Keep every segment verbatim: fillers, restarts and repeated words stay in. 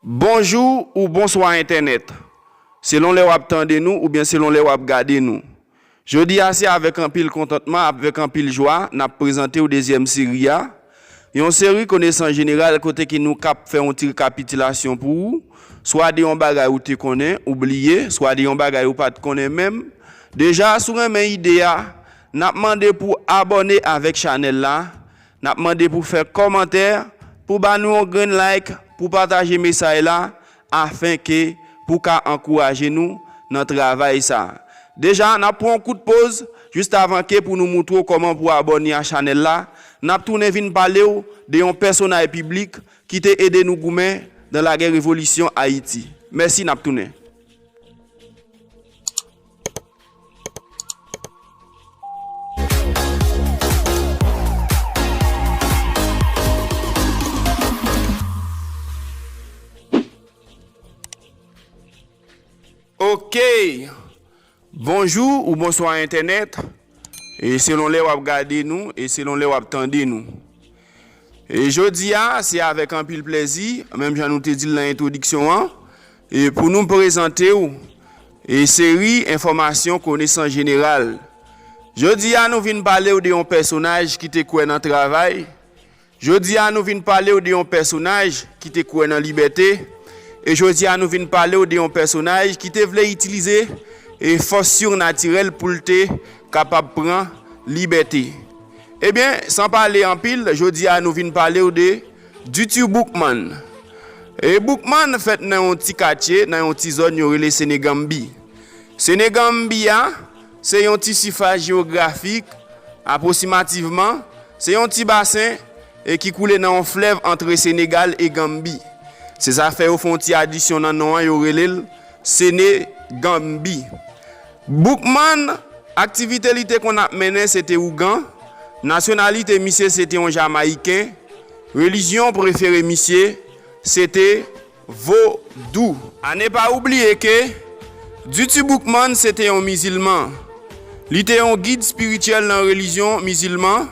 Bonjou ou bonswa entènèt. Selon lè w ap tande nou oubyen selon lè w ap gade nou. Jodi a se avèk anpil kontantman, avèk anpil jwa, n ap prezante w dezyèm seri a. Yon seri konesans jeneral kote ke nou kap fè yon ti rekapitilasyon pou ou, swa de yon bagay ou te konnen, ou bliye, swa de yon bagay ou pa t konnen menm. Deja, si w renmen ide a, n ap mande pou w abòne avèk chanèl la, n ap mande pou w fè kòmantè, pou w ba nou yon grenn like, pou w pataje mesaj la, afenke pou w ka ankouraje nou nan travay sa. Deja, n ap pran yon kout poz, jis avan ke pou nou moutre w kòman pou w abòne a chanèl la, n ap tounen vin pale w de yon pèsonaj piblik ki te ede nou goumen dan lagè revolisyon Ayiti. Mèsi, n ap tounen. Ok. Bonjou ou bonswa entènèt. E selon lè w ap gade nou, e selon lè w ap tande nou. E jodi a, se avèk anpil plèzi, menm jan nou te di l nan entwodiksyon an, e pou nou prezante w e seri enfòmasyon konesans jeneral. Jodi a, nou vin pale w de yon pèsonaj ki te kwè nan travay. Jodi a, nou vin pale w de yon pèsonaj ki te kwè nan libète. E jodi a, nou vin pale w de yon pèsonaj ki te vle itilize e fòs sirnatirèl pou l te kapab pran libète. Ebyen, san pale anpil, jodi a nou vin pale w de Duty Boukman. E Boukman fèt nan yon ti katye, nan yon ti zòn yo rele Senegambi. Senegambi a, se yon ti sifas jewografik, apwoksimativman, se yon ti basen e ki koule nan yon flèv antre Senegal e Gambi. Se sa fè yo fè yon ti adisyon nan non an, yo rele l Senegambi. Boukman, aktivite li te konn ap mennen se te ougan, nasyonalite misye se te yon Jamayiken, relijyon prefere misye se te vodou. A ne pa oubliye ke Duty Boukman se te yon mizilman. Li te yon gid espirityèl nan relijyon mizilman.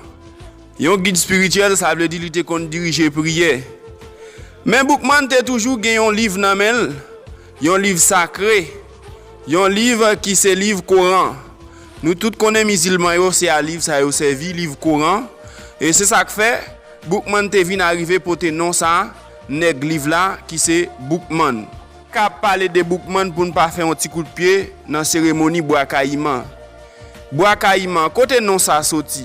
Yon gid espirityèl, sa vle di li te konn dirije priyè. Men Boukman te toujou gen yon liv nan men l, yon liv sakre, yon liv ki se liv Koran. Nou tout konnen mizilman yo, se a liv sa yo sèvi, liv Koran. E se sa k fè, Boukman te vin arive pote non sa nèg liv la, ki se Boukman. K ap pale de Boukman pou n pa fè yon ti kout pye nan seremoni Bwa Kayiman. Bwa Kayiman, kote non sa soti?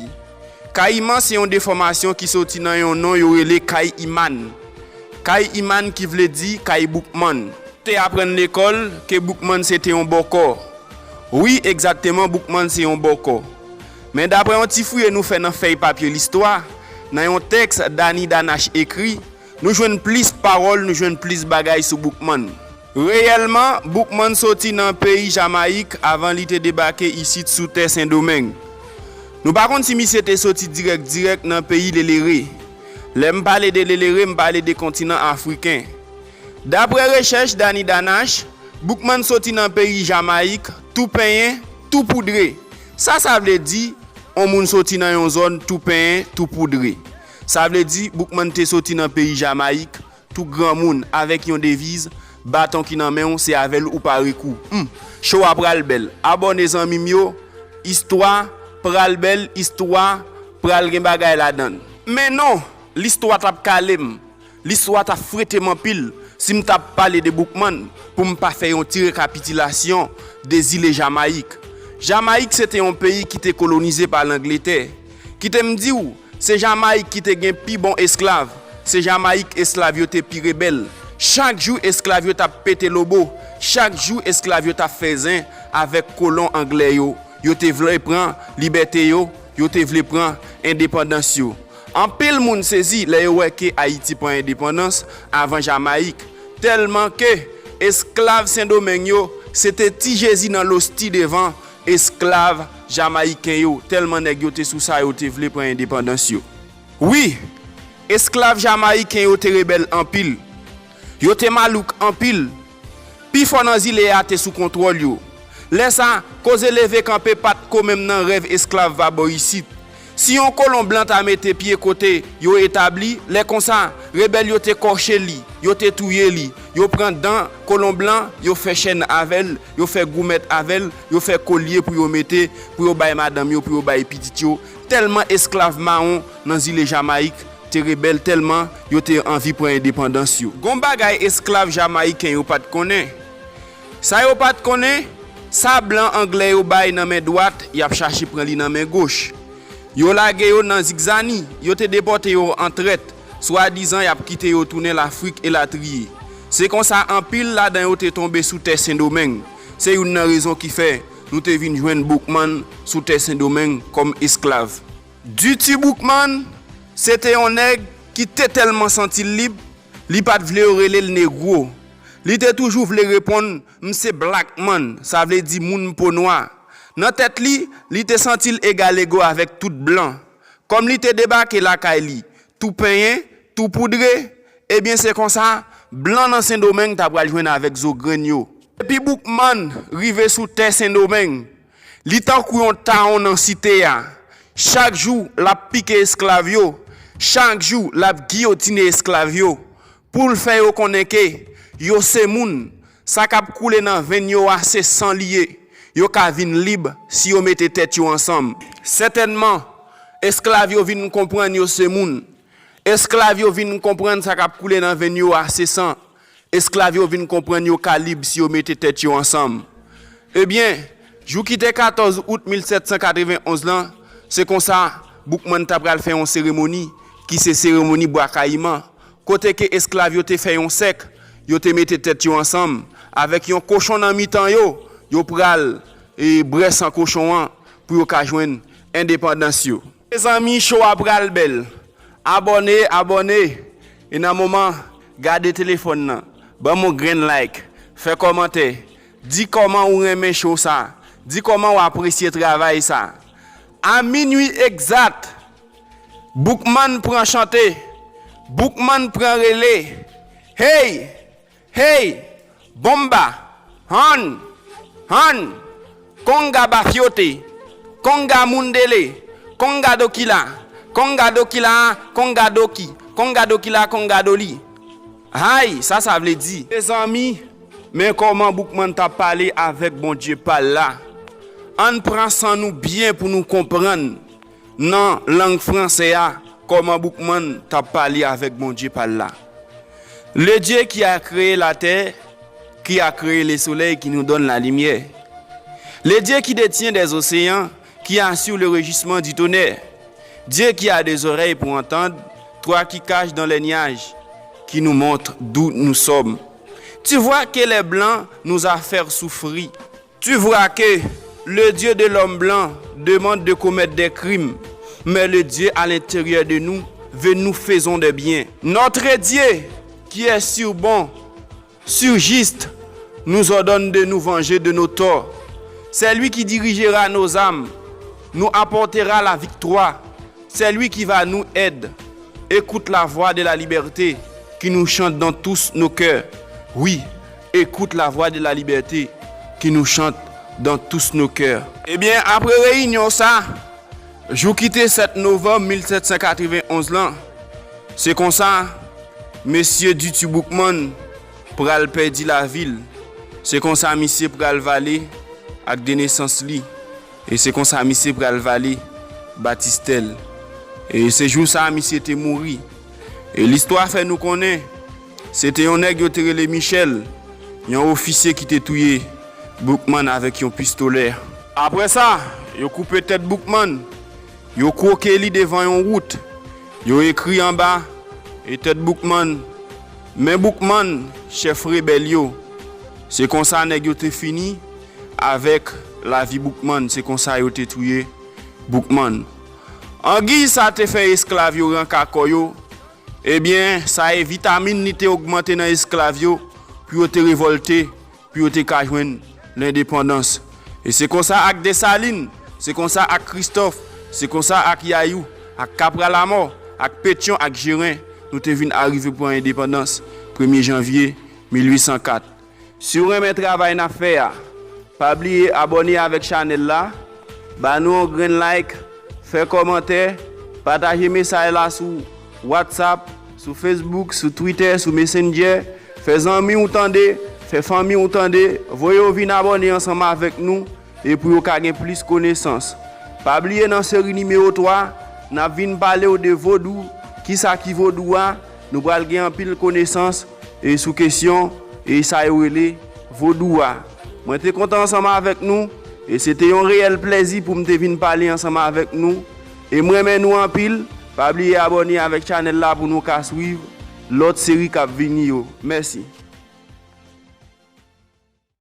Kayiman se yon defòmasyon ki soti nan yon non yo rele Kay Iman. Kay Iman ki vle di Kay Boukman. Te aprann lekòl ke Boukman se te yon bòkò. Wi, egzakteman, Boukman se yon bòkò. Men daprè yon ti fouye nou fè nan fèy papye listwa, nan yon tèks Dani Danache ekri, nou jwenn plis pawòl, nou jwenn plis bagay sou Boukman. Reyèlman, Boukman soti nan peyi Jamayik avan li te debake isit sou tè Sendomeng. Nou pa konn si misye te soti dirèk dirèk nan peyi Lelere. Lè m pale de Lelere, m pale de kontinan afriken. Daprè rechèch Dani Danache, Boukman soti nan peyi Jamayik, tou penyen, tou poudre. Sa sa vle di, yon moun soti nan yon zòn tou penyen, tou poudre? Sa vle di, Boukman te soti nan peyi Jamayik, tou granmoun, avèk yon deviz, baton ki nan men w, se avè l ou pare kou. Hum, cho a pral bèl. Abòne zanmi m yo, istwa pral bèl, istwa pral gen bagay ladan l. Men non, listwa t ap kale m. Listwa t ap frete m anpil si m t ap pale de Boukman pou m pa fè yon ti rekapitilasyon de zile Jamayik. Jamayik se te yon peyi ki te kolonize pa Langletè. Kite m di w, se Jamayik ki te gen pi bon esklav. Se Jamayik esklav yo te pi rebèl. Chak jou esklav yo t ap pete lobo. Chak jou esklav yo t ap fè zen avèk kolon anglè yo. Yo te vle pran libète yo, yo te vle pran endepandans yo. Anpil moun sezi lè yo wè ke Ayiti pran endepandans avan Jamayik, tèlman ke esklav Sendomeng yo se te ti Jezi nan losti devan esklav jamayiken yo, tèlman nèg yo te sou sa, yo te vle pran endepandans yo. Wi, esklav jamayiken yo te rebèl anpil. Yo te malouk anpil. Pifò nan zile a te sou kontwòl yo. Lè sa, koze leve kanpe pa t ko menm nan rèv esklav va bò isit. Si yon kolon blan ta mete pye kote yo etabli, lè konsa, rebèl yo te kòche li, yo te touye li, yo pran dan kolon blan, yo fè chèn avè l, yo fè goumèt avè l, yo fè kolye pou yo mete, pou yo bay madanm yo, pou yo bay pitit yo. Tèlman esklav mawon nan zile Jamayik te rebèl, tèlman yo te anvi pran endepandans yo. Gon bagay esklav jamayiken yo pa t konnen. Sa yo pa t konnen, sa blan anglè yo bay nan men dwat, y ap chache pran li nan men goch. Yo lage yo nan zigzani, yo te depòte yo an trèt, swadizan y ap kite yo tounen Lafrik elatriye. Se konsa anpil ladan yo te tonbe sou tè Sendomeng. Se youn nan rezon ki fè nou te vin jwenn Boukman sou tè Sendomeng kòm esklav. Duty Boukman, se te yon nèg ki te tèlman santi l lib, li pa t vle yo rele l negwo. Li te toujou vle reponn, "M se black man," sa vle di moun po nwa. Nan tèt li, li te santi l egalego avèk tout blan. Kòm li te debake lakay li, tou penyen, tou poudre, ebyen se konsa, blan nan Sendomeng ta pral jwenn avèk zo grenn yo. Depi Boukman rive sou tè Sendomeng, li tankou yon tawon nan site a. Chak jou, l ap pike esklav yo. Chak jou, l ap giyotine esklav yo. Pou l fè yo konnen ke yo se moun. Sa k ap koule nan venn yo a, se san li ye. Yo ka vin lib si yo mete tèt yo ansanm. Sètènman, esklav yo vin konprann yo se moun. Esklav yo vin konprann sa k ap koule nan venn yo a, se san. Esklav yo vin konprann yo ka lib si yo mete tèt yo ansanm. Ebyen, jou ki te katòz out mil sèt san katrevenn onz lan, se konsa Boukman ta pral fè yon seremoni, ki se seremoni Bwa Kayiman, kote ke esklav yo te fè yon sèk, yo te mete tèt yo ansanm, avèk yon kochon nan mitan yo, yo pral, e, bwè san kochon an pou yo ka jwenn endepandans yo. Mezanmi, show a pral bèl. Abòne, abòne. E nan moman, gade telefòn nan. Ban m yon grenn like. Fè kòmantè. Di kòman ou renmen show sa. Di kòman ou apresye travay sa. A minui egzat, Boukman pran chante. Boukman pran rele. Hey! Hey! Bomba! Hann! Hann! Konga bafyote! Konga mundele! Konga dokila! Konga dokila! Konga doki! Konga dokila! Konga doli! Hay! Sa sa vle di? Mezanmi, men kòman Boukman t ap pale avèk Bondye pa l la. Ann pran san nou byen pou nou konprann. Nan lang franse a, kòman Boukman t ap pale avèk Bondye pa l la. Le Dieu qui a créé la terre, qui a créé le soleil, qui nous donne la lumière. Le Dieu qui détient des océans, qui assure le rugissement du tonnerre. Dieu qui a des oreilles pour entendre, toi qui caches dans les nuages, qui nous montre d'où nous sommes. Tu vois que les Blancs nous a fait souffrir. Tu vois que le Dieu de l'homme blanc demande de commettre des crimes, mais le Dieu à l'intérieur de nous veut nous faisons des biens. Notre Dieu, qui est sûr bon, sûr juste, nous ordonne de nous venger de nos torts. C'est lui qui dirigera nos âmes, nous apportera la victoire. C'est lui qui va nous aider. Écoute la voix de la liberté qui nous chante dans tous nos cœurs. Oui, écoute la voix de la liberté qui nous chante dans tous nos cœurs. Ebyen, apre reyinyon sa, jou ki te sèt novanm mil sèt san katrevenn onz lan, se konsa, mesye Duty Boukman pral pèdi lavi l. Se konsa, misye pral vale ak de nesans li. E se konsa misye pral vale batistè l. E se jou sa a misye te mouri. E listwa fè nou konnen, se te yon nèg yo te rele Michel, yon ofisye ki te touye Boukman avèk yon pistolè. Apre sa, yo koupe tèt Boukman, yo kwoke li devan yon wout. Yo ekri anba, e tèt Boukman, men Boukman, chèf rebèl yo. Se konsa nèg yo te fini avèk lavi Boukman, se konsa yo te touye Boukman. Angiy sa te fè esklav yo ranka kò yo, ebyen, sa e vitamin li te ogmante nan esklav yo pou yo te revòlte, pou yo te ka jwenn lendepandans. E se konsa ak Desalin, se konsa ak Kristòf, se konsa ak Yayou, ak Kapralamò, ak Petyon, ak Jeren, nou te vin arive pran endepandans premye janvye mil uit san kat. Si w renmen travay n ap fè a, pa bliye abòne avèk chanèl la, ba nou yon grenn like, fè kòmantè, pataje mesaj la sou WhatsApp, sou Facebook, sou Twitter, sou Messenger. Fè zanmi w tande, fè fanmi w tande, voye yo vin abòne ansanm avèk nou e pou yo ka gen plis konesans. Pa bliye nan seri nimewo twa, n ap vin pale w de vodou, kisa ki vodou a, nou pral gen anpil konesans e sou kesyon e sa yo rele vodou a. Mwen te kontan ansanm avèk nou e se te yon reyèl plèzi pou m te vin pale ansanm avèk nou. E m renmen nou anpil. Pa bliye abòne avèk chanèl la pou nou ka swiv lòt seri k ap vini yo. Mèsi.